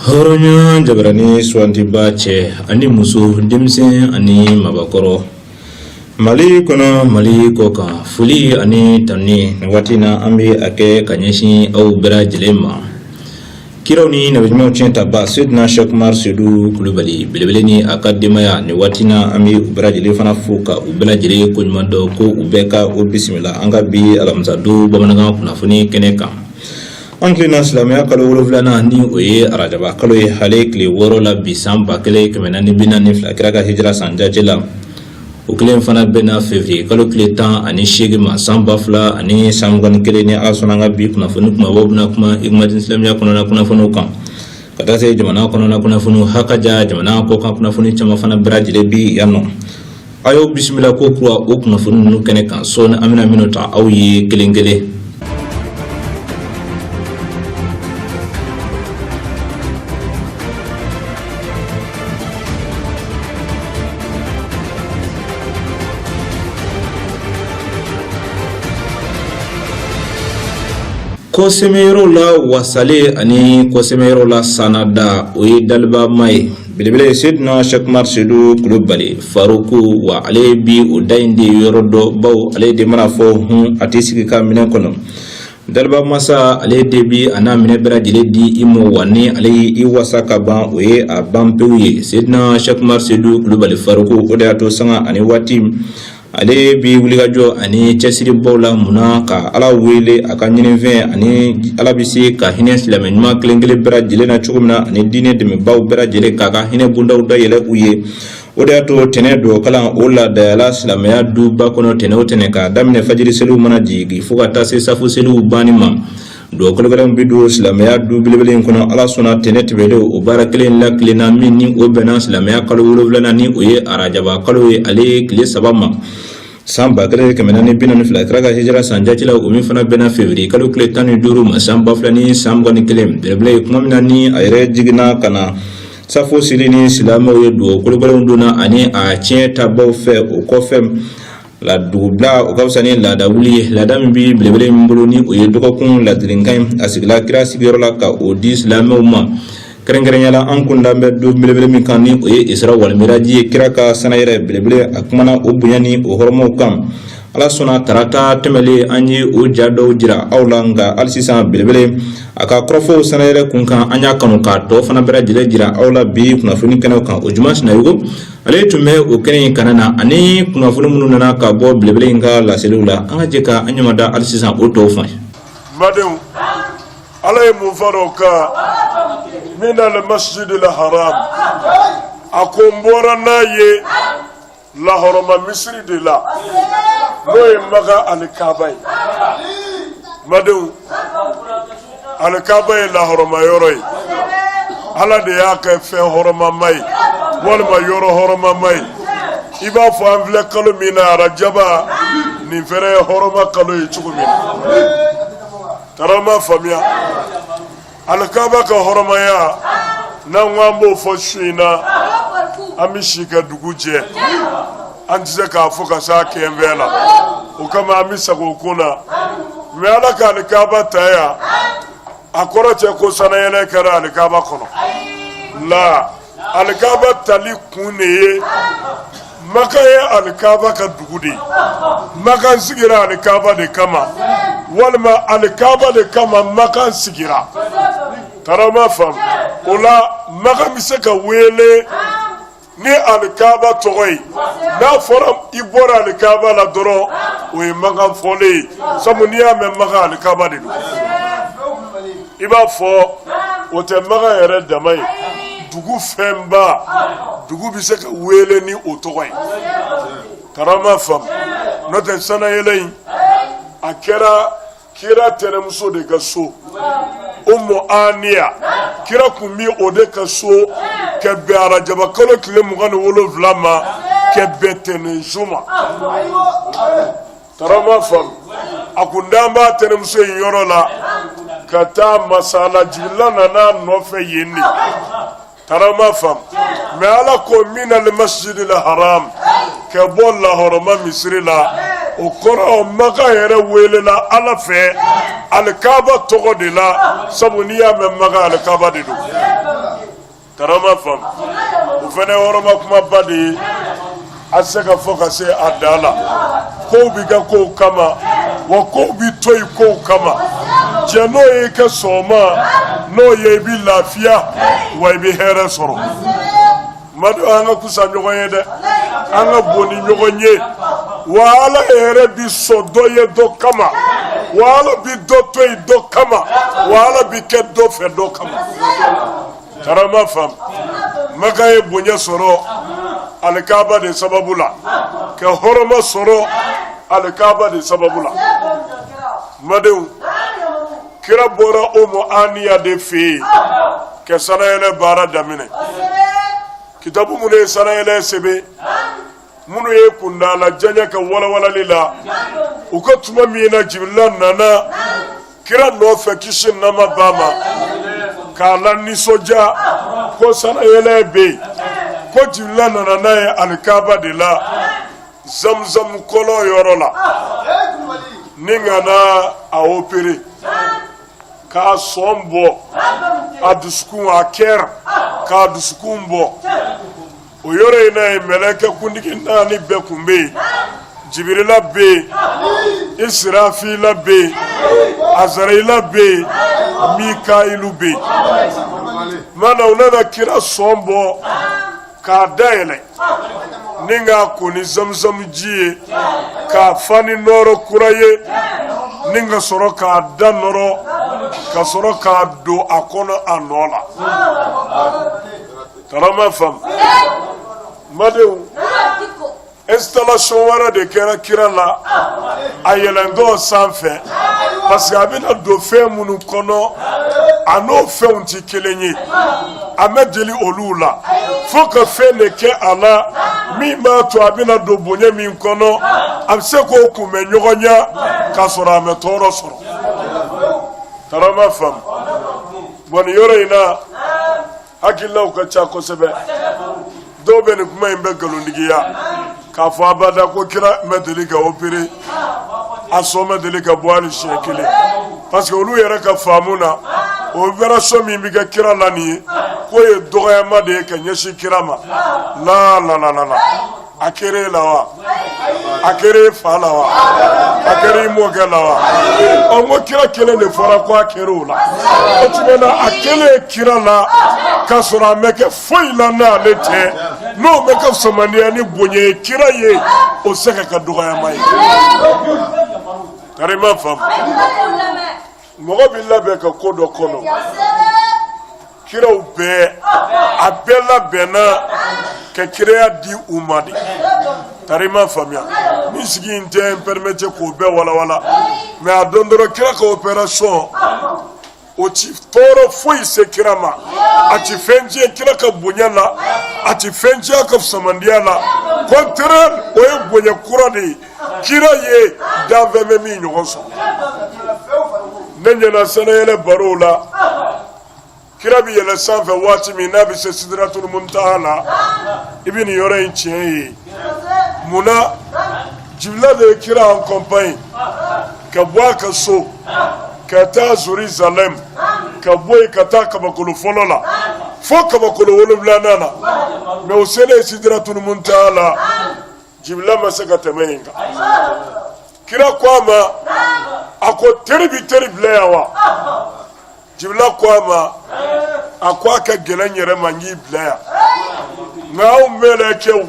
Hɔrɔnya jabarani suwantiba cɛ ani muso, denmisɛn ani mabakɔrɔ, Mali kɔnɔ, Mali kɔkan, foli ani tanuni nin waati na an bɛ a kɛ ka ɲɛsin aw bɛɛ lajɛlen ma. Kiraw ni nabiɲumanw tiɲɛ taba Seydina Cheikh Umar Seydou Kulubali belebele ni a ka denbaya, nin waati na an bɛ u bɛɛ lajɛlen fana fo ka u bɛɛ lajɛlen koɲuman dɔn, ko u bɛɛ ka o bisimila an ka bi alamisa don bamanankan kunnafoni kɛnɛ kan. An tilenna silamɛya kalo wolonwulanan, ni o ye arajaba kalo ye, ale tile 6 la bi, san 1442 kira ka hijira san jate la. O kelen fana bɛnna février kalo tile 18 ma, san 2021. Ni Ala sɔnna, an ka bi kunnafoni kumabaw bɛna kuma Igmadin silamɛya kɔnɔna kunnafoniw kan, ka taa se jamana kɔnɔna kunnafoniw hakaja jamana kɔkan kunnafoni caman fana bɛɛ lajɛlen bi yan nɔ. A y'aw bisimila ko kura o kunnafoni ninnu kɛnɛ kan sɔɔni, an bɛna minnu ta aw ye kelen kelen. Kɔsɛmɛyɔrɔw la wasalen ani kɔsɛmɛyɔrɔw la sanada, o ye dalibama ye belebele Seydina Cheikh Umar Seydou Kulubali Faruku. Wa ale bi o da in de yɔrɔ dɔn, bawo ale de mana fɔ hun, a tɛ sigi ka minɛ kɔnɔ. Daliba masa ale de bi a n'a minɛ bɛɛ lajɛlen di i ma, wa ni ale ye i wasa ka ban, o ye a ban pewu ye. Seydina Cheikh Umar Seydou Kulubali Faruku, o de y'a to sanga ani waati ale bi wulikajɔ ani cɛsiribaw la. Munna ka Ala wele a ka ɲinifɛn ani Ala bɛ se ka hinɛ silamɛ ɲuman kelen kelen bɛɛ lajɛlen na cogo min na, ani diinɛ dɛmɛbaaw bɛɛ lajɛlen k'a ka hinɛ bondaw dayɛlɛ u ye. O de y'a to tɛnɛ dugawu kalan o laadayala silamɛya duba kɔnɔ tɛnɛ o tɛnɛ, k'a daminɛ fajiri seliw mana jigin fo ka taa se safo seliw banni ma, dugawu kologɛlɛnw bɛ don silamɛya du belebele in kɔnɔ. Ala sɔnna, tɛnɛ tɛmɛnen o baara kelen la tilenna min ni o bɛnna silamɛya kalo wolonwulanan, ni o ye arajaba kalo ye, ale ye tile 3 ma, san 1442 kira ka hijira san jate la, o min fana bɛnna février kalo tile 15 ma, san 2021. Belebele ye kuma min na ni a yɛrɛ jiginna ka na safo seli ni silamɛw ye, dugawu kologɛlɛnw donna ani a tiɲɛ tabaw fɛ. O kɔfɛ la, dugubila o ka fisa ni laada wuli ye. Laada min bɛ belebele min bolo, ni o ye dɔgɔkun ladilikan ye, a sigila kira sigiyɔrɔ la ka o di silamɛw ma. Kɛrɛnkɛrɛnya la, an kun dan bɛ don belebele min kan, ni o ye Isra wal Miraji ye, kira ka sanayɛrɛ belebele, a kumana o bonya ni o hɔrɔmaw kan. Ala sɔnna, tarata tɛmɛlen an ye o ja dɔw jira aw la, nka hali sisan belebele a ka kɔrɔfɔw sanayɛrɛ kun kan, an y'a kanu k'a tɔ fana bɛɛ lajɛlen jira aw la bi kunnafoni kɛnɛw kan. O Juma Sinayogo, ale tun bɛ o kɛnɛ in kana na, ani kunnafoni minnu nana ka bɔ belebele in ka laseliw la, an ka jɛ ka an ɲɛmada hali sisan o tɔw fan. Badenw, Ala ye mun fara o kan? Min al masjidil haram, a ko n bɔra n'a ye lahɔrɔma misiri de la, n'o ye Maka alikaba ye. Badenw, alikaba ye lahɔrɔma yɔrɔ ye. Ala de y'a kɛ fɛn hɔrɔmama ye walima yɔrɔ hɔrɔmama ye. I b'a fɔ an filɛ kalo min na, arajaba, nin fɛnɛ ye hɔrɔma kalo ye cogo min na. Tarama faamuya, alikaba ka hɔrɔmaya, n'an ko an b'o fɔ su in na, an bɛ si ka dugu jɛ, an tɛ se k'a fɔ ka s'a kɛnfɛn la. O kama an bɛ sago o kun na. Mɛ Ala ka alikaba ta yan, a kɔrɔ tɛ ko sanayɛlɛ kɛra alikaba kɔnɔ la. Alikaba tali kun de ye, Maka ye alikaba ka dugu de ye. Makan sigira alikaba de kama, walima alikaba de kama Makan sigira. Tarama faamu, o la Makan bɛ se ka wele ni alikaba tɔgɔ ye. N'a fɔra i bɔra alikaba la dɔrɔn, o ye Makan fɔlen ye, sabu n'i y'a mɛn Makan, alikaba de don. I b'a fɔ o tɛ Makan yɛrɛ dama ye, dugu fɛnba, dugu bɛ se ka wele ni o tɔgɔ ye. Karama faamu, n'o tɛ sanayɛlɛ in a kɛra kira tɛnɛmuso de ka so, Umu Aniya. Kira kun bi o de ka so ka bɛn arajaba kalo tile 27 ma, ka bɛn tɛnɛnsu ma. Tarama faamu, a kun dan b'a tɛnɛmuso in yɔrɔ la ka taa masala, Jibirila nana a nɔfɛ yen de. Tarama faamu, mɛ Ala ko min al masjidil haram, ka bɔ lahɔrɔma misiri la, o kɔrɔ Makan yɛrɛ welela Ala fɛ alikaba tɔgɔ de la, sabu n'i y'a mɛn Makan, alikaba de don. Tarama faamu o fana ye hɔrɔma kumaba de ye a tɛ se ka fɔ ka se a dan la kow bɛ kɛ kow kama wa kow bɛ to yen kow kama cɛ n'o ye kɛ sɔgɔma n'o ye i bɛ lafiya wa i bɛ hɛrɛ sɔrɔ madu an ka kusa ɲɔgɔn ye dɛ an ka bon ni ɲɔgɔn ye wa ala yɛrɛ bi sɔn dɔ ye dɔ kama wa ala bi dɔ to yen dɔ kama wa ala bi kɛ dɔ fɛ dɔ kama karama faamu maka ye bonya sɔrɔ alikaba de sababu la ka hɔrɔma sɔrɔ alikaba de sababu la madenw kira bɔra umu aniya de fɛ yen ka sanayɛlɛ baara daminɛ kitabu minnu ye sanayɛlɛ sɛbɛn minnu ye kuntaala janya kɛ walawalali la u ko tuma min na jibirila nana kira nɔfɛ kisi nɛɛma b'a ma k'a la nisɔndiya ko sanayɛlɛ bɛ yen ko jibirila nana n'a ye alikaba de la zamzam kɔlɔn yɔrɔ la ni ka na a opere k'a sɔn bɔ a dusukun a cœur k'a dusukun bɔ o yɔrɔ in na yen mɛlɛkɛ kuntigi naani bɛɛ tun bɛ yen jibirila bɛ yen isirafila bɛ yen azarayila bɛ yen mikayilu bɛ yen mana u nana kira sɔn bɔ k'a dayɛlɛ ni k'a ko ni zamzam ji ye k'a fa ni nɔɔrɔ kura ye ni ka sɔrɔ k'a da nɔrɔ ka sɔrɔ k'a don a kɔnɔ a nɔ la karama faamu madenw installation wɛrɛ de kɛra kira la a yɛlɛntɔ sanfɛ parce que a bɛna don fɛn minnu kɔnɔ a n'o fɛnw tɛ kelen ye a ma deli olu la fo ka fɛn de kɛ a la min b'a to a bɛna don bonya min kɔnɔ a bɛ se k'o kunbɛn ɲɔgɔn ɲɛ k'a sɔrɔ a ma tɔɔrɔ sɔrɔ karama faamu bon nin yɔrɔ in na hakililaw ka ca kosɛbɛ dɔw bɛ nin kuma in bɛɛ nkalontigiya k'a fɔ abada ko kira ma deli ka opere a sɔn ma deli ka bɔ hali siɲɛ kelen parce que olu yɛrɛ ka faamu na opération min bɛ kɛ kira la nin ye k'o ye dɔgɔyama de ye ka ɲɛsin kira ma la la la la la a kɛra e la wa a kɛra e fa la wa a kɛra i mɔkɛ la wa ɔ n ko kira kelen de fɔra ko a kɛra o la o tuma na a kɛlen kira la k'a sɔrɔ a ma kɛ foyi la n'ale tɛ n'o ma kɛ fisamandiya ni bonya ye kira ye o tɛ se ka kɛ dɔgɔyama ye tari ma faamu mɔgɔ bɛ labɛn ka ko dɔ kɔnɔ kiraw bɛɛ a bɛɛ labɛnna ka kiraya di u ma de tari ma faamuya ni sigi in tɛ n permettre k'o bɛɛ walawala mais a dɔn dɔrɔn kira ka opération o ti tɔɔrɔ foyi se kira ma a ti fɛn tiɲɛ kira ka bonya la a ti fɛn tiɲɛ a ka fisamandiya la contraire o ye bonya kura de ye kira ye danfɛn bɛ min ɲɔgɔn sɔrɔ ne ɲɛna sanayɛlɛ barow la kira bɛ yɛlɛ sanfɛ waati min n'a bɛ se sidiratul muntaha la i bɛ nin yɔrɔ in tiɲɛ ye mun na jibila de ye kira accompagné ka bɔ a ka so ka taa Jérusalem ka bɔ yen ka taa kabakolo fɔlɔ la fo kabakolo wolonwulanan na mais u selen sidiratul muntaha la jibila ma se ka tɛmɛ yen kan kira ko a ma a ko teri bɛ teri bila yan wa jibila ko a ma a ko a ka gɛlɛn n yɛrɛ ma n k'i bila yan nka anw mɛlɛkɛw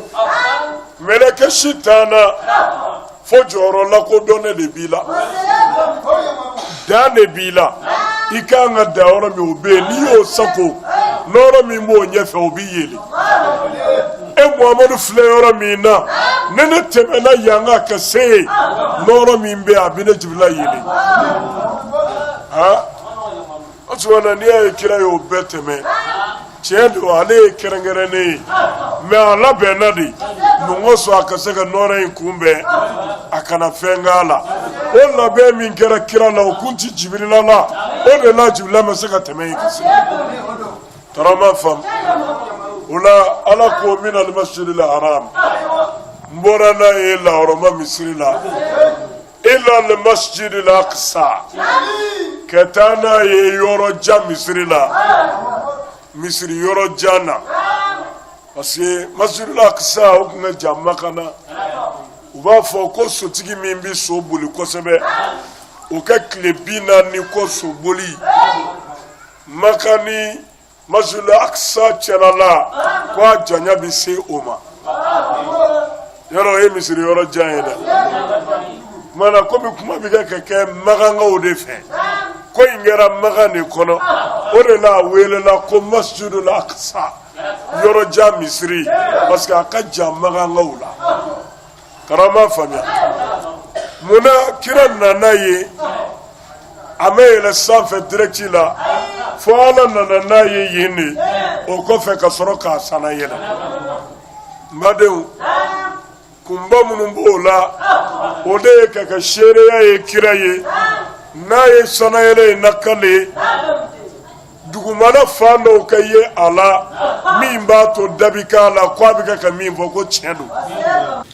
mɛlɛkɛ si t'an na fo jɔyɔrɔ lakodɔnnen de b'i la dan de b'i la i ka kan ka dan yɔrɔ min o bɛ yen n'i y'o sago nɔɔrɔ min b'o ɲɛfɛ o b'i yɛlɛ e muhamadu filɛ yɔrɔ min na ni ne tɛmɛna yan kan ka se yen nɔɔrɔ min bɛ yen a bɛ ne jibila yɛlɛ aa o tuma na n'i y'a ye kira y'o bɛɛ tɛmɛ tiɲɛ don ale ye kɛrɛnkɛrɛnnen ye mais a labɛnna de mun kosɔn a ka se ka nɔɔrɔ in kunbɛn a kana fɛn k'a la o labɛn min kɛra kira la o kun ti jibirila la o de la jibirila ma se ka tɛmɛ yen ka se tarama faamu o la ala ko min al-masjidil haram n bɔra n'a ye lahɔrɔma misiri la ila al-masjidil aqsa ka taa n'a ye yɔrɔ jan misiri la. Misiri yɔrɔ jan na, parce que Masjidul Aqsa o tun ka jan Makan na. U b'a fɔ ko sotigi min bɛ so boli kosɛbɛ, o ka tile 40 kɔ so boli Makan ni Masjidul Aqsa cɛla la, ko a janya bɛ se o ma. Yɔrɔ o ye misiri yɔrɔ jan ye dɛ. Tuma na komi kuma bɛ kɛ ka kɛ Makankaw de fɛ, ko in kɛra Makan de kɔnɔ, o de la a welela ko Masjidul Aqsa, yɔrɔ jan misiri, parce que a ka jan Makankaw la. Karama faamuya munna kira nana ye, a ma yɛlɛ sanfɛ direct la, fo Ala nana n'a ye yen de, o kɔfɛ ka sɔrɔ k'a sana yɛlɛ. N badenw, kunba minnu b'o la, o de ye ka kɛ seereya ye kira ye n'a ye sanayɛlɛ in lakale, dugumana fan dɔw ka ye a la min b'a to dabi k'a la ko a bɛ kɛ ka min fɔ ko tiɲɛ don.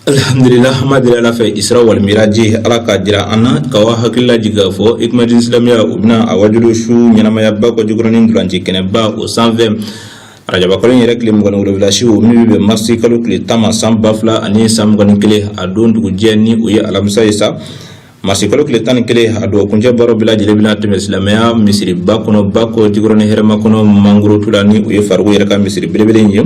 Alhamdulillah, an b'a deli Ala fɛ, Isra wal Miraji, Ala k'a jira an na, ka wa hakili lajigin k'a fɔ Hikmatul Islamiya, u bɛna a wajulu su ɲɛnamaya Bakɔ Jikɔrɔni ntolanci kɛnɛba o sanfɛ arajaba kalo in yɛrɛ tile 27 su, min bɛ bɛn marisi kalo tile 10 ma san 2021, a don dugujɛ ni o ye alamisa ye sa. Marisi kalo tile 11, a dɔgɔkuncɛ baaraw bɛɛ lajɛlen bɛna tɛmɛ silamɛya misiriba kɔnɔ Bakɔ Jikɔrɔni hɛrɛma kɔnɔ Mangorotu la, ni o ye Fariku yɛrɛ ka misiri belebele in ye.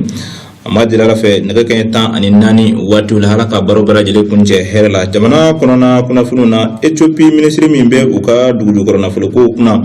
An b'a deli Ala fɛ, nɛgɛ kɛɲɛ 14 waatiw la, Ala ka baaraw bɛɛ lajɛlen kuncɛ hɛrɛ la. Jamana kɔnɔna kunnafoniw na, Ethiopie minisiri min bɛ u ka dugujukɔrɔ nafolokow kunna,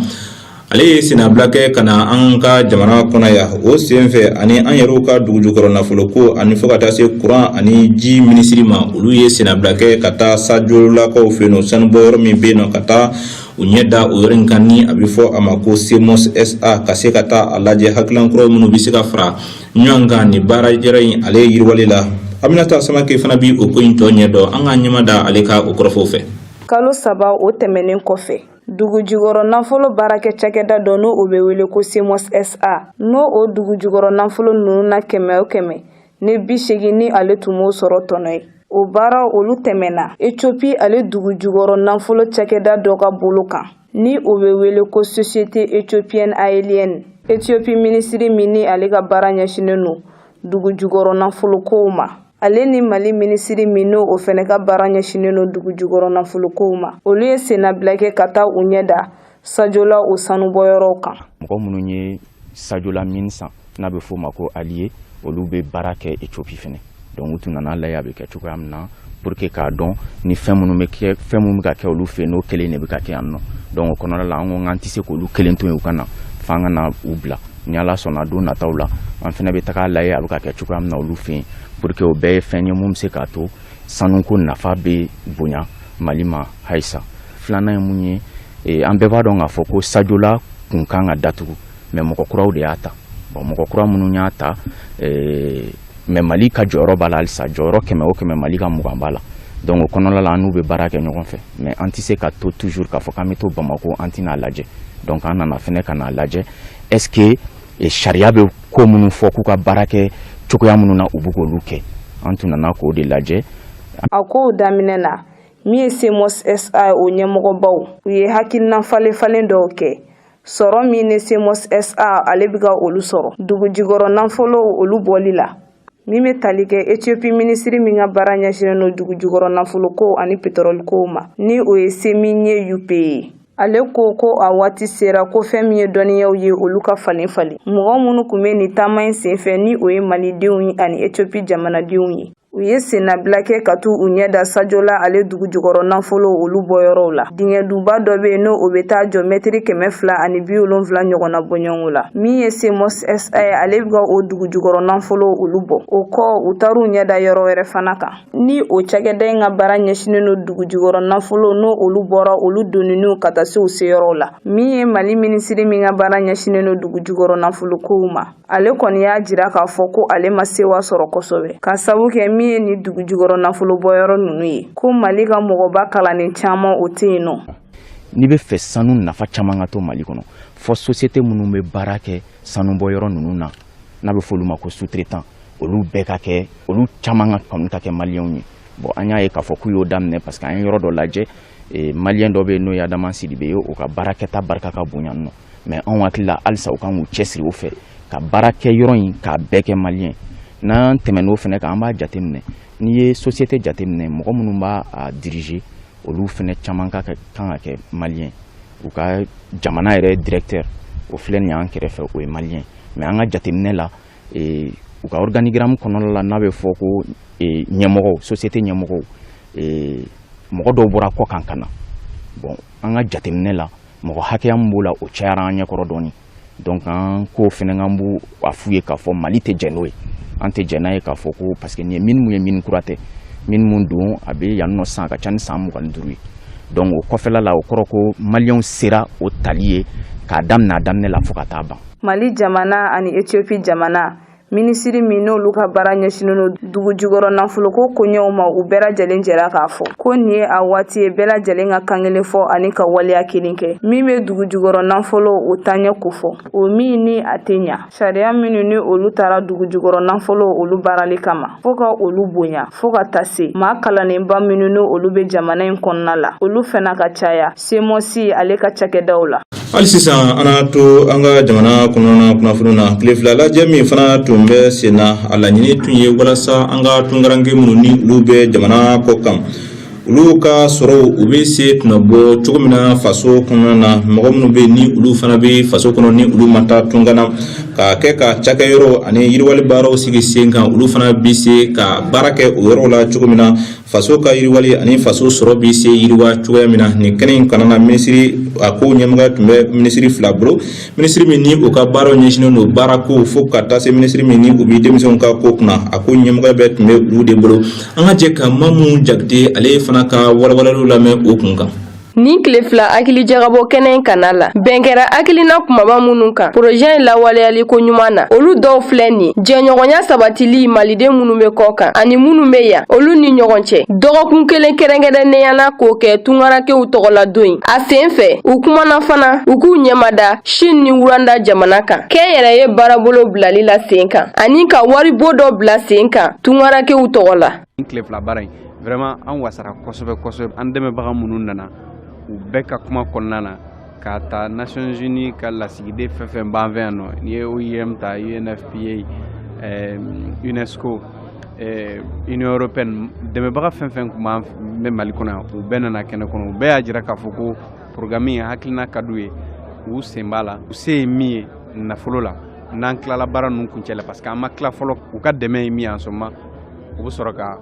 ale ye sennabila kɛ ka na an ka jamana kɔnɔ yan. O senfɛ, ani an yɛrɛw ka dugujukɔrɔ nafoloko ani fo ka taa se kuran ani ji minisiri ma, olu ye sennabila kɛ ka taa Sajolakaw fɛ yen nɔ, sanubɔyɔrɔ min bɛ yen nɔ, ka taa u ɲɛ da o yɔrɔ in kan ni a bɛ fɔ a ma ko CEMOS SA, ka se ka taa a lajɛ hakilina kuraw minnu bɛ se ka fara ɲɔgɔn kan nin baara yɔrɔ in ale yiriwali la. Aminata Samake fana bi o ko in tɔ ɲɛ dɔn, an ka ɲɛma da ale ka o kɔrɔfɔw fɛ. Kalo 3 o tɛmɛnen kɔfɛ, dugujukɔrɔ nafolo baarakɛ cakɛda dɔ, n'o o bɛ wele ko CEMOS SA, n'o o dugujukɔrɔ nafolo ninnu na kɛmɛ o kɛmɛ ni bi seegin ni ale tun b'o sɔrɔ tɔnɔ ye, o baaraw olu tɛmɛna Ethiopie ale dugujukɔrɔ nafolo cakɛda dɔ ka bolo kan, ni o bɛ wele ko Société Éthiopienne Aérienne. Ethiopie minisiri min ni ale ka baara ɲɛsinnen don dugujukɔrɔ nafolo kow ma, ale ni Mali minisiri min n'o o fɛnɛ ka baara ɲɛsinnen don dugujukɔrɔ nafolokow ma, olu ye sennabila kɛ ka taa u ɲɛ da Sajola o sanubɔyɔrɔw kan. Mɔgɔ minnu ye Sajola mine san, n'a bɛ f'o ma ko Allié, olu bɛ baara kɛ Ethiopie fɛnɛ. Donc u tun nana lajɛ a bɛ kɛ cogoya min na pour que k'a dɔn ni fɛn minnu bɛ kɛ, fɛn minnu bɛ ka kɛ olu fɛ yen, n'o kelen de bɛ ka kɛ yan nɔ. Donc o kɔnɔna la, an ko k'an tɛ se k'olu kelen to yen u ka na, f'an ka na u bila. Ni Ala sɔnna, don nataw la, an fɛnɛ bɛ taga lajɛ a bɛ ka kɛ cogoya min na olu fɛ yen, pour que o bɛɛ ye fɛn ye mun bɛ se k'a to sanuko nafa bɛ bonya Mali ma halisa. Filanan ye mun ye? An bɛɛ b'a dɔn k'a fɔ ko Sajola kun kan ka datugu, mais mɔgɔ kuraw de y'a ta. Bon, mɔgɔ kura minnu y'a ta, mais Mali ka jɔyɔrɔ b'a la halisa. Jɔyɔrɔ 100 o 100, Mali ka 20 b'a la. Donc o kɔnɔna la, an n'u bɛ baara kɛ ɲɔgɔn fɛ, mais an tɛ se ka to toujours k'a fɔ k'an bɛ to Bamako, an tɛna lajɛ. Donc an nana fɛnɛ ka n'a lajɛ, est ce que sariya bɛ ko minnu fɔ k'u ka baara kɛ cogoya minnu na, u bɛ k'olu kɛ. An tun nana k'o de lajɛ. A kow daminɛ na, min ye CEMOS SA o ɲɛmɔgɔbaw, u ye hakilina falen falen dɔw kɛ. Sɔrɔ min ni CEMOS SA ale bɛ ka olu sɔrɔ dugujukɔrɔ nafolo olu bɔli la, min bɛ tali kɛ Ethiopie minisiri min ka baara ɲɛsinnen don dugujukɔrɔ nafoloko ani pétrole ma, ni o ye Simegnew Yekpe ye, ale ko ko a waati sera ko fɛn min ye dɔnniyaw ye, olu ka falen falen. Mɔgɔ minnu tun bɛ nin taama in senfɛ, ni o ye malidenw ye ani Ethiopie jamanadenw ye, u ye sennabila kɛ ka t'u u ɲɛ da Sajola ale dugu jukɔrɔ nafolo olu bɔyɔrɔw la. Dingɛduba dɔ bɛ yen, n'o o bɛ taa jɔ mɛtiri 270 ɲɔgɔnna bɔɲɔgɔnko la, min ye CEMOS SA ye, ale bɛ ka o dugu jukɔrɔ nafolo olu bɔ. O kɔ, u taar'u ɲɛ da yɔrɔ wɛrɛ fana kan, ni o cakɛda in ka baara ɲɛsinnen don dugu jukɔrɔ nafolo, n'o olu bɔra, olu donniw ka taa se u seyɔrɔw la. Min ye Mali minisiri min ka baara ɲɛsinnen don dugu jukɔrɔ nafolo kow ma, ale kɔni y'a jira k'a fɔ ko ale ma sewa sɔrɔ kosɛbɛ, ka sabu kɛ min ye nin dugu jukɔrɔ nafolo bɔyɔrɔ ninnu ye, ko Mali ka mɔgɔba kalannen caman o tɛ yen nɔ. N'i bɛ fɛ sanu nafa caman ka to Mali kɔnɔ, fɔ société minnu bɛ baara kɛ sanubɔyɔrɔ ninnu na, n'a bɛ fɔ olu ma ko sous-traitant, olu bɛɛ ka kɛ, olu caman ka kɔni ka kɛ maliyɛnw ye. Bon, an y'a ye k'a fɔ k'u y'o daminɛ, parce que an ye yɔrɔ dɔ lajɛ, maliyɛn dɔ bɛ yen n'o ye Adama Sidibe ye, o ka baarakɛta barika ka bon yan nɔ. Mais anw hakili la, halisa u kan k'u cɛsiri o fɛ. Ka baara kɛ yɔrɔ in k'a bɛɛ kɛ malien. N'an tɛmɛn'o fana kan, an b'a jateminɛ, n'i ye société jateminɛ, mɔgɔ minnu b'a a diriger, olu fana caman ka kan ka kɛ malien. U ka jamana yɛrɛ directeur, o filɛ nin ye an kɛrɛfɛ, o ye malien. Mais an ka jateminɛ la, u ka organigramme kɔnɔna la, n'a bɛ fɔ ko ɲɛmɔgɔw, société ɲɛmɔgɔw, mɔgɔ dɔw bɔra kɔ kan ka na. Bon, an ka jateminɛ la, mɔgɔ hakɛya min b'o la, o cayara an ɲɛkɔrɔ dɔɔni. Donc an k'o fana, k'an b'u a f'u ye k'a fɔ Mali tɛ jɛn n'o ye, an tɛ jɛn n'a ye, k'a fɔ ko parce que nin ye mine mun ye, mine kura tɛ, mine mun don, a bɛ yan nɔ san a ka ca ni san 25 ye. Donc o kɔfɛla la, o kɔrɔ ko maliyɛnw sera o tali ye k'a daminɛ a daminɛ la fo ka taa ban. Mali jamana ani Ethiopie jamana minisiri min n'olu ka baara ɲɛsinnen don dugu jukɔrɔ nafoloko koɲɛw ma, u bɛɛ lajɛlen jɛra k'a fɔ ko nin ye a waati ye bɛɛ lajɛlen ka kan kelen fɔ ani ka waleya kelen kɛ min bɛ dugu jukɔrɔ nafolo o taaɲɛ kofɔ, o min ni a tɛ ɲa sariya minnu ni olu taara dugu jukɔrɔ nafolo olu baarali kama, fo ka olu bonya, fo ka taa se maa kalannenba minnu ni olu bɛ jamana in kɔnɔna la, olu fana ka caya CMOS ale ka cakɛdaw la. Hali sisan, an na to an ka jamana kɔnɔna kunnafoni na. Tile 2 lajɛ min fana tun bɛ sen na, a laɲini tun ye walasa an ka tunkaranke minnu ni olu bɛ jamana kɔ kan, olu ka sɔrɔw u bɛ se tɔnɔbɔ cogo min na faso kɔnɔna na. Mɔgɔ minnu bɛ ni olu fana bɛ faso kɔnɔ, ni olu ma taa tunga na, ka kɛ ka cakɛyɔrɔ ani yiriwali baaraw sigi sen kan, olu fana bɛ se ka baara kɛ o yɔrɔ la cogo min na, faso ka yiriwali ani faso sɔrɔ bɛ se yiriwa cogoya min na. Nin kɛnɛ in kana na, minisiri a ko ɲɛmɔgɔya tun bɛ minisiri fila bolo: minisiri min ni o ka baaraw ɲɛsinnen don baarako, fo ka taa se minisiri min ni o bɛ denmisɛnw ka ko kunna, a ko ɲɛmɔgɔya bɛɛ tun bɛ olu de bolo. An ka jɛ ka Mamu Jakite ale fana ka walawalaliw lamɛn o kun kan. Nin tile 2 hakili jagabɔ kɛnɛ in kana la, bɛn kɛra hakilina kumaba minnu kan projet in lawaleyali ko ɲuman na, olu dɔw filɛ nin: jɛɲɔgɔnya sabatili maliden minnu bɛ kɔ kan ani minnu bɛ yan, olu ni ɲɔgɔn cɛ; dɔgɔkun kelen kɛrɛnkɛrɛnnenya la k'o kɛ tungarankew tɔgɔladon ye. A sen fɛ, u kumana fana u k'u ɲɛmada Chine ni Rwanda jamana kan kɛnyɛrɛye baarabolo bilali la sen kan, ani ka waribo dɔ bila sen kan tungarankew tɔgɔ la. Nin tile 2 baara in, vraiment, an wasara kosɛbɛ kosɛbɛ. An dɛmɛbaga minnu nana, u bɛɛ ka kuma kɔnɔna na, k'a ta Nations Unies ka lasigiden fɛn fɛn b'an fɛ yan nɔ, n'i ye OIM ta, UNFPA, UNESCO, Union européenne, dɛmɛbaga fɛn fɛn tun b'an bɛ Mali kɔnɔ yan, u bɛɛ nana kɛnɛ kɔnɔ. U bɛɛ y'a jira k'a fɔ ko programme in hakilina ka d'u ye, u sen b'a la, u se ye min ye nafolo la, n'an tilala baara ninnu kuncɛ la, parce que an ma tila fɔlɔ, u ka dɛmɛ ye min ye en ce moment, u bɛ sɔrɔ ka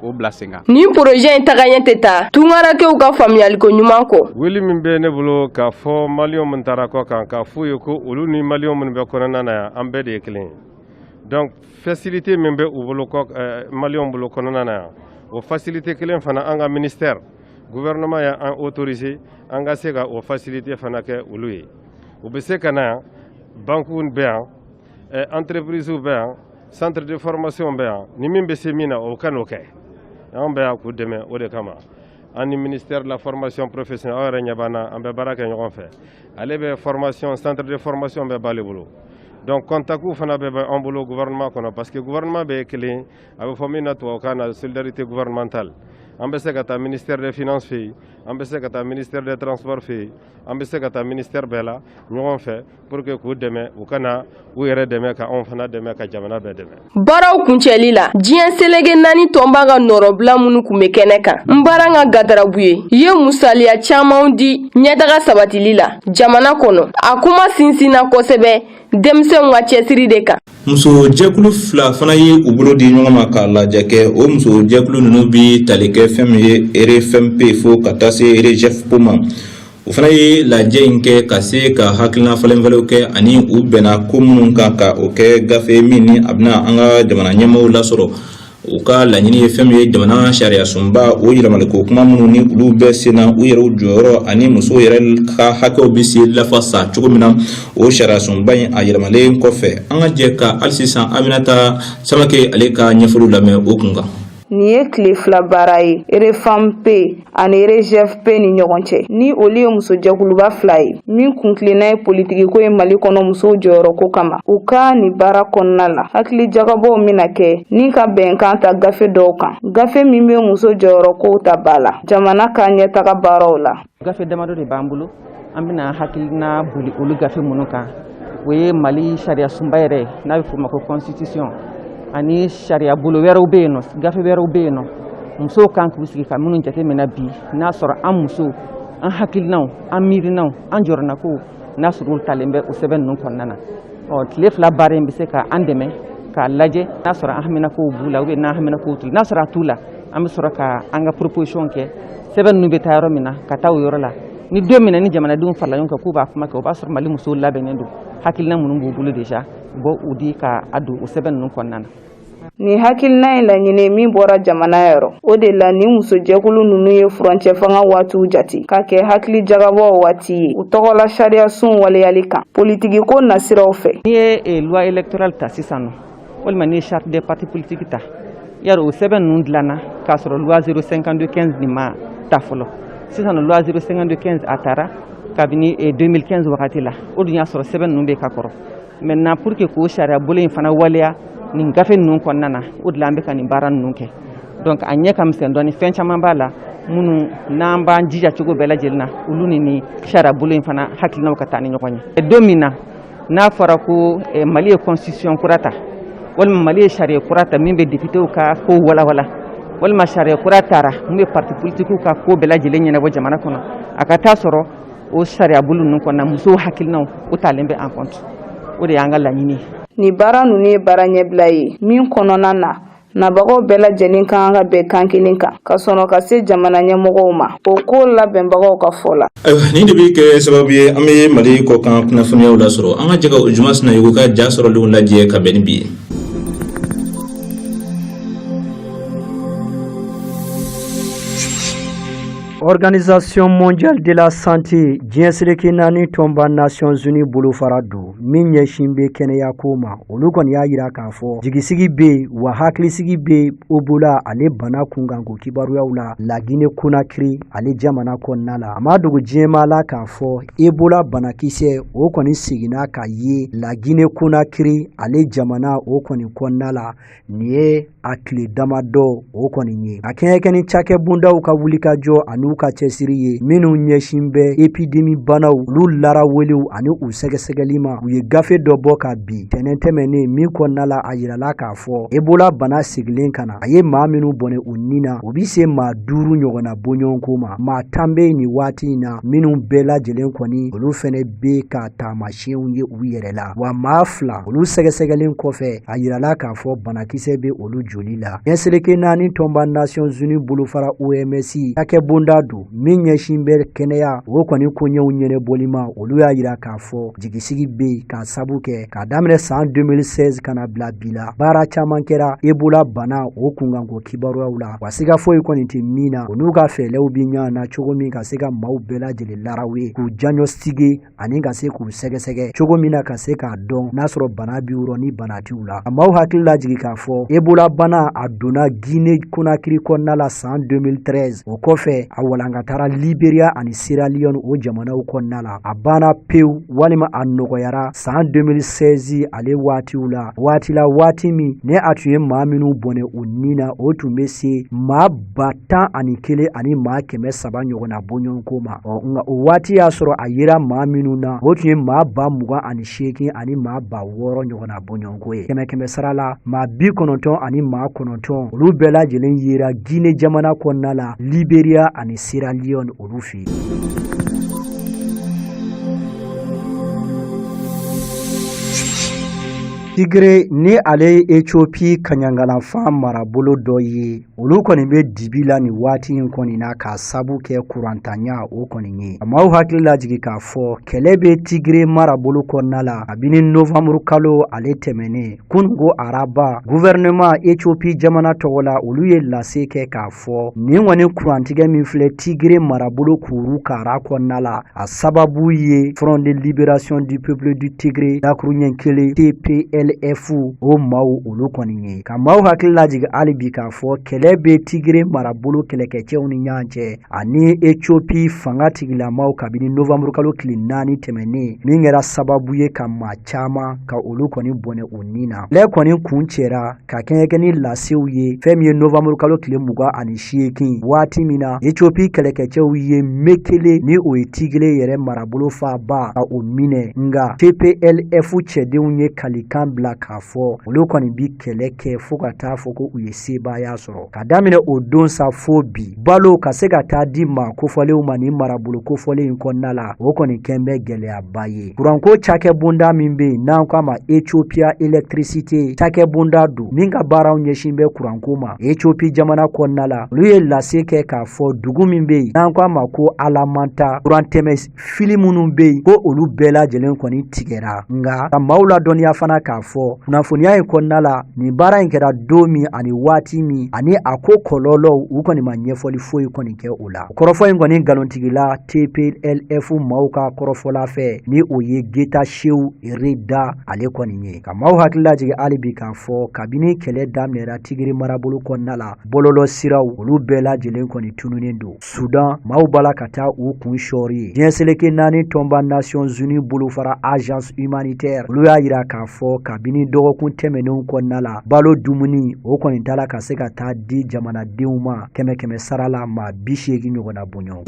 o bila sen kan. Nin projet in tagaɲɛ tɛ taa tungarankew ka faamuyaliko ɲuman kɔ. Wele min bɛ ne bolo k'a fɔ maliyɛnw minnu taara kɔ kan, k'a f'u ye ko olu ni maliyɛnw minnu bɛ kɔnɔna na yan, an bɛɛ de ye kelen ye. Donc facilité min bɛ u bolo kɔ, maliyɛnw bolo kɔnɔna na yan, o facilité kelen fana, an ka ministère, gouvernement y'an autorisé an ka se ka o facilité fana kɛ olu ye. U bɛ se ka na yan, banques bɛ yan, entreprise bɛ yan, centre de formation bɛ yan. Ni min bɛ se min na, o ka n'o kɛ. An bɛ yan k'u dɛmɛ o de kama. An ni ministère de la Formation professionnelle, aw yɛrɛ ɲɛ b'an na, an bɛ baara kɛ ɲɔgɔn fɛ. Ale bɛ formation, centre de formation bɛɛ b'ale bolo. Donc contact fana bɛ an bolo gouvernement kɔnɔ, parce que gouvernement bɛɛ ye kelen, a bɛ fɔ min na tubabukan na solidarité gouvernementale. An bɛ se ka taa ministère des Finances fɛ yen, an bɛ se ka taa ministère des Transports fɛ yen, an bɛ se ka taa ministère bɛɛ la ɲɔgɔn fɛ pour que k'u dɛmɛ, u kana u yɛrɛ dɛmɛ, ka anw fana dɛmɛ, ka jamana bɛɛ dɛmɛ. Baaraw kuncɛli la, diɲɛ seleke naani tɔnba ka nɔrɔbila minnu tun bɛ kɛnɛ kan, n baara ka gadarabu ye ye musaliya camanw di ɲɛtaga sabatili la jamana kɔnɔ. A kuma sinsinna kosɛbɛ denmisɛnw ka cɛsiri de kan. Muso jɛkulu fila fana ye u bolo di ɲɔgɔn ma k'a lajɛ kɛ. O muso jɛkulu ninnu bi tali kɛ fɛn min ye RFMP fo ka taa se RGFP ma. O fana ye lajɛ in kɛ ka se ka hakilina falenfalenw kɛ, ani u bɛnna ko minnu kan ka o kɛ gafe min ni a bɛna an ka jamana ɲɛmɔgɔw lasɔrɔ. U ka laɲini ye fɛn min ye, jamana sariya sunba o yɛlɛmaliko kuma minnu ni olu bɛ sen na, u yɛrɛw jɔyɔrɔ ani musow yɛrɛ ka hakɛw bɛ se lafasa cogo min na o sariya sunba in a yɛlɛmalen kɔfɛ. An ka jɛ ka hali sisan Aminata Samake ale ka ɲɛfɔliw lamɛn o kun kan. Nin ye tile 2 baara ye RFMP ani RGFP ni ɲɔgɔn cɛ, ni olu ye musojɛkuluba fila ye min kuntilenna ye politikiko ye Mali kɔnɔ musow jɔyɔrɔko kama. U ka nin baara kɔnɔna la, hakili jagabɔw bɛna kɛ ni ka bɛnkan ta gafe dɔw kan, gafe min bɛ muso jɔyɔrɔkow ta ba la jamana ka ɲɛtaga baaraw la. Gafe damadɔ de b'an bolo, an bɛna hakilina boli olu gafe minnu kan. O ye Mali sariya sunba yɛrɛ ye, n'a bɛ f'o ma ko constitution, ani sariya bolo wɛrɛw bɛ yen nɔ, gafe wɛrɛw bɛ yen nɔ, musow kan k'u sigi ka minnu jateminɛ bi, n'a sɔrɔ an musow, an hakilinaw, an miirinaw, an jɔrɔnakow, n'a sɔrɔ olu talen bɛ o sɛbɛn ninnu kɔnɔna na. Ɔ, tile 2 baara in bɛ se ka an dɛmɛ k'a lajɛ n'a sɔrɔ an haminakow b'u la ou bien n'an haminakow t'u la. N'a sɔrɔ a t'u la, an bɛ sɔrɔ ka an ka proposition kɛ, sɛbɛn ninnu bɛ taa yɔrɔ min na, ka taa o yɔrɔ la. Ni don min na ni jamanadenw farala ɲɔgɔn kan k'u b'a kuma kɛ, o b'a sɔrɔ Mali musow labɛnnen don, hakilina minnu b'u bolo déjà, u b'o di ka a don o sɛbɛn ninnu kɔnɔna na. Nin hakilina in laɲini min bɔra jamana yɔrɔ, o de la ni musojɛkulu ninnu ye furancɛ fanga waatiw jate ka kɛ hakili jagabɔ waati ye u tɔgɔla sariya sun waleyali kan politiki ko nasiraw fɛ. N'i ye loi électorale ta sisan nɔ, walima n'i ye charte des partis politiques ta, yarɔ o sɛbɛn ninnu dilanna k'a sɔrɔ loi 052 15 nin ma ta fɔlɔ. Sisan nɔ, loi 052 15 a taara kabini 2015 wagati la, o dun y'a sɔrɔ sɛbɛn ninnu bɛ ka kɔrɔ. Maintenant, pour que k'o sariya bolo in fana waleya nin gafe ninnu kɔnɔna na, o de la an bɛ ka nin baara ninnu kɛ. Donc a ɲɛ ka misɛn dɔɔni, fɛn caman b'a la minnu n'an b'an jija cogo bɛɛ lajɛlen na, olu ni nin sariya bolo in fana hakilinaw ka taa ni ɲɔgɔn ye. Don min na n'a fɔra ko Mali ye constitution kura ta, walima Mali ye sariya kura ta min bɛ députéw ka ko walawala, walima sariya kura tara min bɛ parti politikiw ka ko bɛɛ lajɛlen ɲɛnabɔ jamana kɔnɔ, a ka taa sɔrɔ o sariya bolo ninnu kɔnɔna, musow hakilinaw o talen bɛ en compte. O de y'an ka laɲini ye. Nin baara ninnu ye baara ɲɛbila ye min kɔnɔna na, nabagaw bɛɛ lajɛlen ka kan ka bɛn kan kelen kan ka sɔrɔ ka se jamana ɲɛmɔgɔw ma, o ko labɛnbagaw ka fɔ la. Ayiwa, nin de bɛ kɛ sababu ye an bɛ Mali kɔkan kunnafoniyaw lasɔrɔ. An ka jɛ ka o Juma Sinayogo ka ja sɔrɔlenw lajɛ ka bɛn ni bi ye. Organisation mondiale de la santé, diɲɛ seleke naani tɔnba Nations Unies bolofara don min ɲɛsin bɛ kɛnɛya ko ma, olu kɔni y'a jira k'a fɔ jigisigi bɛ yen wa hakilisigi bɛ yen Ebola ale bana kunkanko kibaruyaw la Lagine Konakiri ale jamana kɔnɔna la. A ma dogo diɲɛmaa la k'a fɔ Ebola banakisɛ o kɔni seginna ka ye Lagine Konakiri ale jamana o kɔni kɔnɔna la. Nin ye a tile damadɔ o kɔni ye a kɛɲɛkɛ ni cakɛbondaw ka wulikajɔ an'u ka cɛsiri ye minnu ɲɛsin bɛ epidemi banaw olu laraweliw ani u sɛgɛsɛgɛli ma. U ye gafe dɔ bɔ ka bi tɛnɛn tɛmɛnen min kɔnɔna la, a yirala k'a fɔ Ebola bana segilen ka na, a ye maa minnu bɔnɛ u ni na, o bɛ se maa 5 ɲɔgɔnna bɔɲɔgɔnko ma. Maa 10 bɛ nin waati in na minnu bɛɛ lajɛlen kɔni olu fɛnɛ bɛ ka taamasiyɛnw ye u yɛrɛ la, wa maa 2 olu sɛgɛsɛgɛlen kɔfɛ, a yirala k'a fɔ banakisɛ bɛ olu joli la. Diɲɛ seleke naani tɔnba Nations Unies bolofara OMS cakɛbonda don min ɲɛsin bɛ kɛnɛya o kɔni koɲɛw ɲɛnabɔli ma, olu y'a yira k'a fɔ jigisigi bɛ yen k'a sabu kɛ k'a daminɛ san 2016 ka na bila bi la, baara caman kɛra Ebola bana o kunkanko kibaruyaw la, wa siga foyi kɔni tɛ min na, u n'u ka fɛɛrɛw bɛ ɲa na cogo min ka se ka maaw bɛɛ lajɛlen larawe k'u diagnostiquer ani ka se k'u sɛgɛsɛgɛ cogo min na ka se k'a dɔn n'a sɔrɔ bana b'u rɔ ni bana t'u la. A maaw hakili lajigin k'a fɔ Ebola bana a donna Guinée Conakry kɔnɔna la san 2013, o kɔfɛ a walankatara Liberia ani Sierra Leone o jamanaw kɔnɔna la. A banna pewu walima a nɔgɔyara san 2016 ale waatiw la, waati la waati min ni a tun ye maa minnu bɔnɛ u ni na, o tun bɛ se maa 11 ani maa 300 ɲɔgɔnna bɔɲɔgɔnko ma. Ɔ, nka o waati y'a sɔrɔ a yera maa minnu na, o tun ye maa 28 000 ani maa 6000 ɲɔgɔnna bɔɲɔgɔnko ye. Kɛmɛ kɛmɛ sara la, maa 99, olu bɛɛ lajɛlen yera Guinée jamana kɔnɔna la, Liberia ani Sierra Leone olu fɛ yen. Tigre ni ale ye Ethiopie kaɲangalanfan marabolo dɔ ye, olu kɔni bɛ dibi la nin waati in kɔni na k'a sabu kɛ kurantanya o kɔni ye. A m'aw hakili lajigin k'a fɔ kɛlɛ bɛ Tigre marabolo kɔnɔna la kabini novembre kalo ale tɛmɛnen. Kununko araba, gouvernement Ethiopie jamana tɔgɔ la, olu ye lase kɛ k'a fɔ nin kɔni kurantigɛ min filɛ Tigre marabolo kuru kara kɔnɔna la, a sababu ye Front de Libération du Peuple du Tigré dakuruɲɛ kelen TPL TPLF o maaw olu kɔni ye. Ka maaw hakili lajigin hali bi k'a fɔ kɛlɛ bɛ Tigre marabolo kɛlɛkɛcɛw ni ɲɔgɔn cɛ ani Ethiopie fanga tigilamaw kabini novanburukalo tile 4 tɛmɛnen, min kɛra sababu ye ka maa caman ka olu kɔni bɔnɛ u ni na. Kɛlɛ kɔni kuncɛra ka kɛɲɛ ni lasew ye fɛn min ye novanburukalo tile 28, waati min na Ethiopie kɛlɛkɛcɛw ye Mekele, ni o ye Tigre yɛrɛ marabolo faaba, ka o minɛ. Nka TPLF cɛdenw ye kalikan bila k'a fɔ olu kɔni bi kɛlɛ kɛ fo ka taa fɔ ko u ye sebaaya sɔrɔ. Ka daminɛ o don sa fo bi, balo ka se ka taa di maa kofɔlenw ma nin marabolo kofɔlen in kɔnɔna la, o kɔni kɛn bɛ gɛlɛyaba ye. Kuranko cakɛbonda min bɛ yen n'an k'a ma Ethiopia Electricité, cakɛbonda don min ka baaraw ɲɛsin bɛ kuranko ma Ethiopie jamana kɔnɔna la, olu ye lase kɛ k'a fɔ dugu min bɛ yen n'an k'a ma ko Alamata, kurantɛmɛ fili minnu bɛ yen ko olu bɛɛ lajɛlen kɔni tigɛra. Nka ka maaw ladɔnniya fana k'a fɔ kunnafoniya in kɔnɔna la, nin baara in kɛra don min ani waati min ani a ko kɔlɔlɔw, u kɔni ma ɲɛfɔli foyi kɔni kɛ o la. Kɔrɔfɔ in kɔni nkalontigila TPLF maaw ka kɔrɔfɔla fɛ, ni o ye Getachew Reda ale kɔni ye. Ka maaw hakili lajigin hali bi k'a fɔ kabini kɛlɛ daminɛra Tigre marabolo kɔnɔna la, bɔlɔlɔ siraw olu bɛɛ lajɛlen kɔni tununnen don. Sudan maaw b'a la ka taa u kun sɔɔri yen. Diɲɛ seleke naani tɔnba Nations Unies bolofara agence humanitaire, olu y'a yira k'a fɔ kabini dɔgɔkun tɛmɛnenw kɔnɔna la, balo dumuni o kɔni t'a la ka se ka taa di jamanadenw ma kɛmɛ kɛmɛ sara la maa 80 ɲɔgɔnna bɔɲɔgɔn.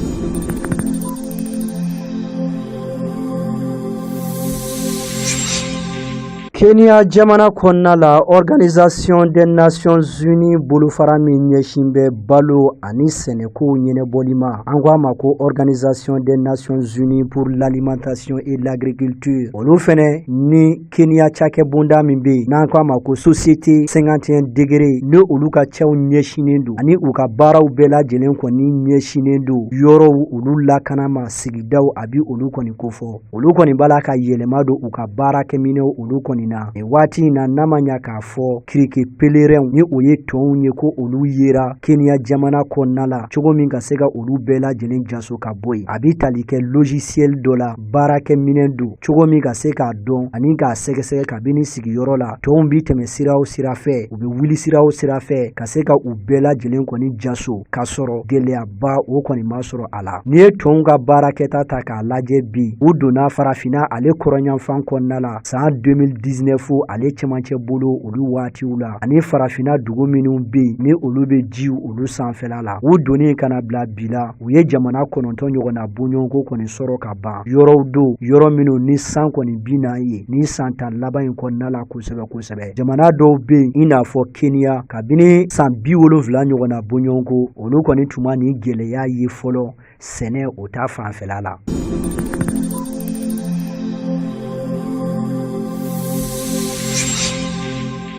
Kenya jamana kɔnɔna la, Organisation des Nations Unies bolofara min ɲɛsin bɛ balo ani sɛnɛkow ɲɛnabɔli ma, an ko a ma ko Organisation des Nations Unies pour l'alimentation et l'agriculture, olu fɛnɛ ni Kenya cakɛbonda min bɛ yen n'an ko a ma ko Société 51 degrés, ni olu ka cɛw ɲɛsinnen don ani u ka baaraw bɛɛ lajɛlen kɔni ɲɛsinnen don yɔrɔw olu lakana ma, sigidaw a bi olu kɔni kofɔ. Olu kɔni b'a la ka yɛlɛma don u ka baarakɛminɛw olu kɔni na nin waati in na, n'a ma ɲa k'a fɔ criquet pèlerin, ni o ye tɔnw ye, ko olu yera Kenya jamana kɔnɔna la cogo min ka se ka olu bɛɛ lajɛlen jaso ka bɔ yen. A bɛ tali kɛ logiciel dɔ la, baarakɛminɛn don cogo min ka se k'a dɔn ani k'a sɛgɛsɛgɛ kabini sigiyɔrɔ la tɔnw bɛ tɛmɛ sira o sira fɛ, u bɛ wuli sira o sira fɛ, ka se ka u bɛɛ lajɛlen kɔni jaso k'a sɔrɔ gɛlɛyaba o kɔni ma sɔrɔ a la. N'i ye tɔnw ka baarakɛta ta k'a lajɛ bi, u donna farafinna ale kɔrɔnyanfan kɔnɔna la san 2019 ale cɛmancɛ bolo olu waatiw la, ani farafinna dugu minnu bɛ yen ni olu bɛ jiw olu sanfɛla la. U donnen ka na bila bi la, u ye jamana 9 ɲɔgɔnna bɔɲɔgɔnko kɔni sɔrɔ ka ban. Yɔrɔw don, yɔrɔ minnu ni san kɔni bi na ye ni san 10 laban in kɔnɔna la kosɛbɛ kosɛbɛ. Jamana dɔw bɛ yen i n'a fɔ Kenya, kabini san 70 ɲɔgɔnna bɔɲɔgɔnko, olu kɔni tun ma nin gɛlɛya ye fɔlɔ sɛnɛ o ta fanfɛla la.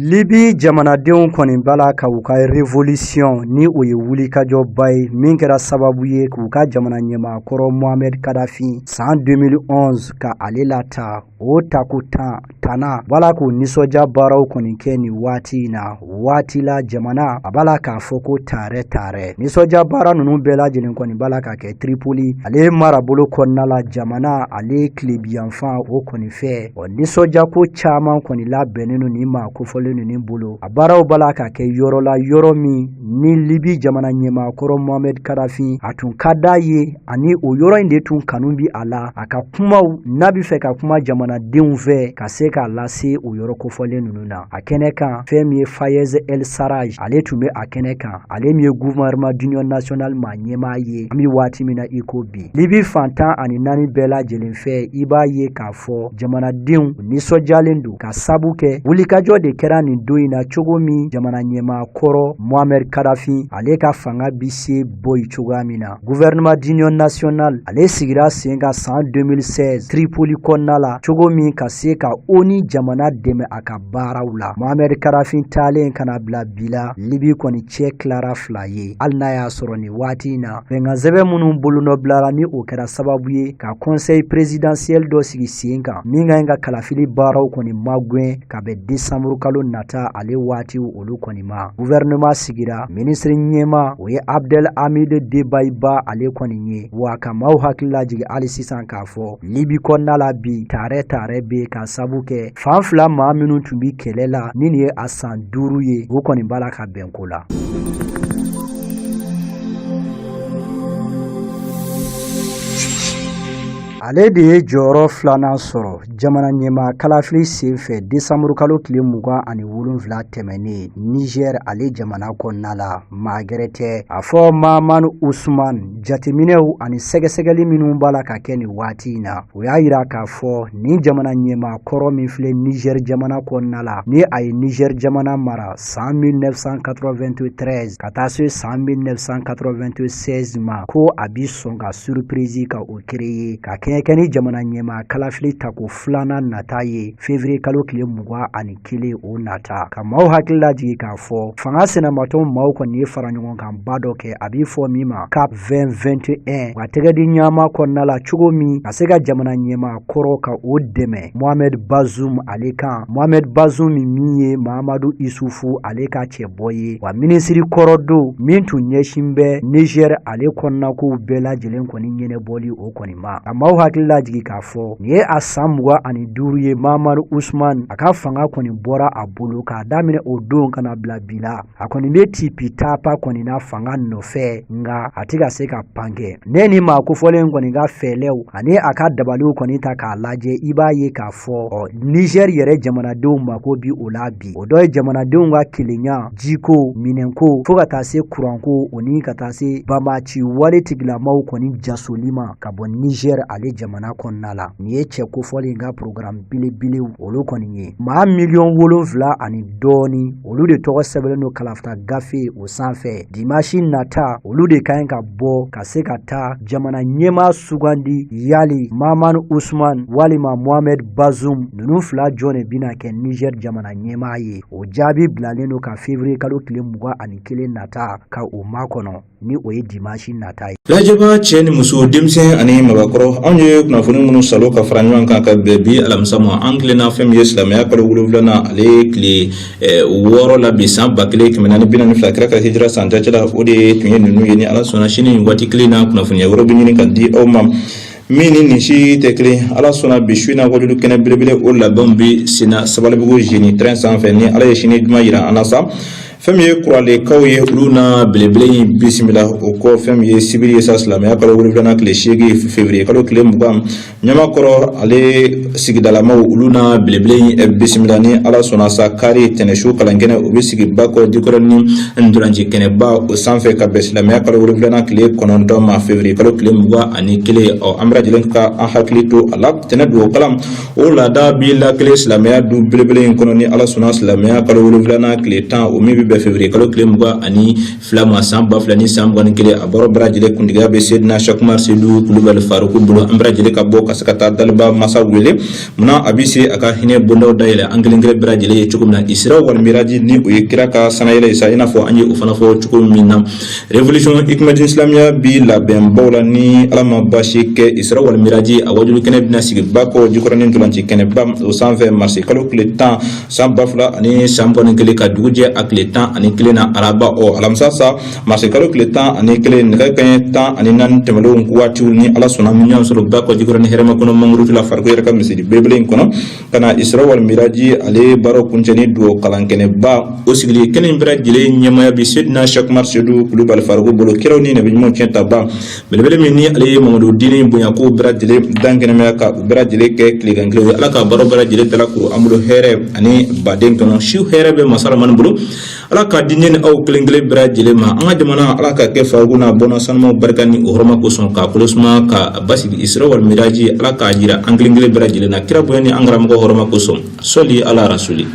Libi jamanadenw kɔni b'a la ka u ka révolution, ni o ye wulikajɔba ye min kɛra sababu ye k'u ka jamana ɲɛmaa kɔrɔ Mohamed Kadafi san 2011 ka ale lata, o tako 10nan b'a la k'o nisɔndiya baaraw kɔni kɛ nin waati in na. Waati la jamana a b'a la k'a fɔ ko taarɛ taarɛ. Nisɔndiya baara ninnu bɛɛ lajɛlen kɔni b'a la ka kɛ Tripoli ale marabolo kɔnɔna la, jamana ale tilebiyanfan o kɔni fɛ. Ɔ nisɔndiyako caman kɔni labɛnnen don nin maa kofɔlen ninnu bolo. A baaraw b'a la ka kɛ yɔrɔ la, yɔrɔ min ni Libi jamana ɲɛmaa kɔrɔ Mohamed Kadafi a tun ka d'a ye, ani o yɔrɔ in de tun kanu bi a la, a ka kumaw n'a bɛ fɛ ka kuma jamanadenw fɛ ka se k'a lase o yɔrɔ kofɔlen ninnu na. A kɛnɛ kan, fɛn min ye Fayez El Sarraj ale tun bɛ a kɛnɛ kan, ale min ye gouvernement d'union nationale maa ɲɛmaa ye an bɛ waati min na i ko bi. Libi fan 14 bɛɛ lajɛlen fɛ, i b'a ye k'a fɔ jamanadenw nisɔndiyalen don ka sabu kɛ wulikajɔ de kɛra nin don in na, cogo min jamana ɲɛmaa kɔrɔ Mohamed Kadafi ale ka fanga bi se bɔ yen cogoya min na. Gouvernement d'union nationale ale sigira sen kan san 2016 Tripoli kɔnɔna la, cogo min ka se ka ONU jamana dɛmɛ a ka baaraw la. Mohamed Kadafi taalen ka na bila bi la, Libi kɔni cɛ tilara fila ye, hali n'a y'a sɔrɔ nin waati in na bɛnkansɛbɛn minnu bolonɔbilara, ni o kɛra sababu ye ka conseil présidentiel dɔ sigi sen kan min ka ɲi ka kalafili baaraw kɔni magɛn ka bɛn décembre kalo kalo nata ale waatiw olu kɔni ma. Gouvernement sigira, minisiri ɲɛmaa o ye Abdel Hamid Dbeibah ale kɔni ye. Wa ka maaw hakili lajigin hali sisan k'a fɔ Libi kɔnɔna la bi taarɛ taarɛ bɛ ka sabu kɛ fan fila maa minnu tun bɛ kɛlɛ la ni nin ye a san 5 ye, u kɔni b'a la ka bɛn ko la. Ale de ye jɔyɔrɔ filanan sɔrɔ jamana ɲɛmaa kalafili senfɛ desanburukalo tile 27 tɛmɛnen Niger ale jamana kɔnɔna la. Maa gɛrɛ tɛ a fɔ Mahamani Usman, jateminɛw ani sɛgɛsɛgɛli minnu b'a la ka kɛ nin waati in na, o y'a yira k'a fɔ nin jamana ɲɛmaa kɔrɔ min filɛ Niger jamana kɔnɔna la, ni a ye Niger jamana mara san 1993 ka taa se san 1996 ma, ko a bi sɔn ka surprise ka o créer ka kɛɲɛ kɛ ni jamana ɲɛmaa kalafili tako filanan nata ye février kalo tile 21 o nata. Ka maaw hakili lajigin k'a fɔ fanga sinamatɔn maaw kɔni ye fara ɲɔgɔn kan ba dɔ kɛ, a b'i fɔ min ma CAP 2021, ka tɛgɛ di ɲama kɔnɔna la cogo min ka se ka jamana ɲɛmaa kɔrɔ ka o dɛmɛ Mohamed Bazoum ale kan. Mohamed Bazoum min ye Mahamadu Isufu ale ka cɛbɔ ye, wa minisiri kɔrɔ don min tun ɲɛsin bɛ Niger ale kɔnɔnakow bɛɛ lajɛlen kɔni ɲɛnabɔli o kɔni ma. Ka maaw hakili lajigin k'a fɔ nin ye a san 25 ye Mahamadu Usman a ka fanga kɔni bɔra a bolo k'a daminɛ o don ka na bila bi la. A kɔni bɛ tipi tapa kɔni na fanga nɔfɛ, nka a tɛ ka se ka pan kɛ. Ne ni maa kofɔlen kɔni ka fɛlɛw ani a ka dabaliw kɔni ta k'a lajɛ, i b'a ye k'a fɔ ɔ Niger yɛrɛ jamanadenw mako bi o la bi. O dɔ ye jamanadenw ka kelenya, jiko, minɛnko, fo ka taa se kuranko o ni ka taa se banbaanci wale tigilamaw kɔni jasoli ma ka bɔ Niger ale jamana kɔnɔna la. Nin ye cɛ kofɔlen ka programme belebelew olu kɔni ye. Maa miliyɔn 7 ani dɔɔni olu de tɔgɔ sɛbɛnlen don kalafita gafe o sanfɛ. Dimanche nata olu de ka ɲi ka bɔ ka se ka taa jamana ɲɛmaa sugandi, yali Mahamani Usman walima Mohamed Bazoum, ninnu fila jɔn de bɛna kɛ Niger jamana ɲɛmaa ye? O jaabi bilalen don ka février kalo tile 21 nata ka o makɔnɔ, ni o ye dimanche nata ye. Lajɛba cɛ ni muso, denmisɛn ani mabakɔrɔ, anw ye kunnafoni minnu salo ka fara ɲɔgɔn kan ka bɛn bi alamisa ma, an tilenna fɛn min ye silamɛya kalo wolonwulanan ale tile 6 la bi, san 1442 kira ka hijira san jate la, o de tun ye ninnu ye. Ni Ala sɔnna, sini nin waati kelen na, kunnafoniya wɛrɛ bɛ ɲini ka di aw ma min ni nin si tɛ kelen. Ala sɔnna, bi su in na, wajulu kɛnɛ belebele o labɛnw bɛ senna Sabalibugu zeni terrain sanfɛ. Ni Ala ye sini juma yira an na sa, fɛn min ye kuralekaw ye, olu na belebele in bisimila. O kɔ, fɛn min ye sibiri ye sa, silamɛya kalo wolonwulanan tile 8, février kalo tile 20, Ɲamakɔrɔ ale sigidalamaw, olu na belebele in bisimila. Ni Ala sɔnna sa, kari tɛnɛsu kalankɛnɛ o bɛ sigi Bakɔ Jikɔrɔni ntolanci kɛnɛba o sanfɛ ka bɛn silamɛya kalo wolonwulanan tile 9 ma, février kalo tile 21. Ɔ an bɛɛ lajɛlen ka an hakili to a la, tɛnɛ dugawu kalan o laada bi lakile silamɛya du belebele in kɔnɔ. Ni Ala sɔnna, silamɛya kalo wolonwulanan tile 10, o min bɛ bɛn février kalo tile 22 ma, san 2021, a baara bɛɛ lajɛlen kuntigiya bɛ Sedina Sɛki Umar Sedu Kulubali Faruku bolo. An bɛɛ lajɛlen ka bɔ ka se ka taa daliba masa wele munna a bɛ se a ka hinɛ bondaw dayɛlɛ an kelen kelen bɛɛ lajɛlen ye cogo min na. Isira wal miraji, ni o ye kira ka sanayɛlɛ ye sa, i n'a fɔ an ye o fana fɔ cogo min na, révolution hikmati islamiya bi labɛnbaw la. Ni Ala ma baasi kɛ, Isra wal miraji a wajulu kɛnɛ bɛna sigi Bakɔ Jikɔrɔni ntolanci kɛnɛba o sanfɛ marisi kalo tile 10 san 2021, ka dugu jɛ a tile 11 na, araba. Ɔ alamisa sa, marisi kalo tile 11, nɛgɛ kanɲɛ 14 tɛmɛnlenw waatiw, ni Ala sɔnna, an bɛ ɲɔgɔn sɔrɔ Bakɔ Jikɔrɔni hɛrɛma kɔnɔ mangurutu la, farikolo yɛrɛ ka misiri belebele in kɔnɔ, ka na Isra wal miraji ale baaraw kuncɛ ni dugawu kalankɛnɛba o sigili kɛnɛ in bɛɛ lajɛlen ɲɛmaaya bi Sedina Sɛki Umar Sedu Kulubali Faruku bolo, kiraw ni nabi ɲumanw tiɲɛ taba belebele min ni ale ye Mamadu diinɛ bonyako bɛɛ lajɛlen dankɛnɛmaya ka u bɛɛ lajɛlen kɛ tilegan kelen ye. Ala ka baaraw bɛɛ lajɛlen dalakuru an bolo hɛrɛ ani baden kɔnɔ. Su hɛrɛ bɛ masa Ramani bolo, Ala k'a di ne ni aw kelen kelen bɛɛ lajɛlen ma. An ka jamana, Ala ka kɛ Faruku n'a bɔnna sanumaw barika ni o hɔrɔma kosɔn, k'a kolo suma, ka basigi. Isra wal miraji, Ala k'a jira an kelen kelen bɛɛ lajɛlen na, kira bonya ni an karamɔgɔ hɔrɔma kosɔn. Sɔli ala rasuli.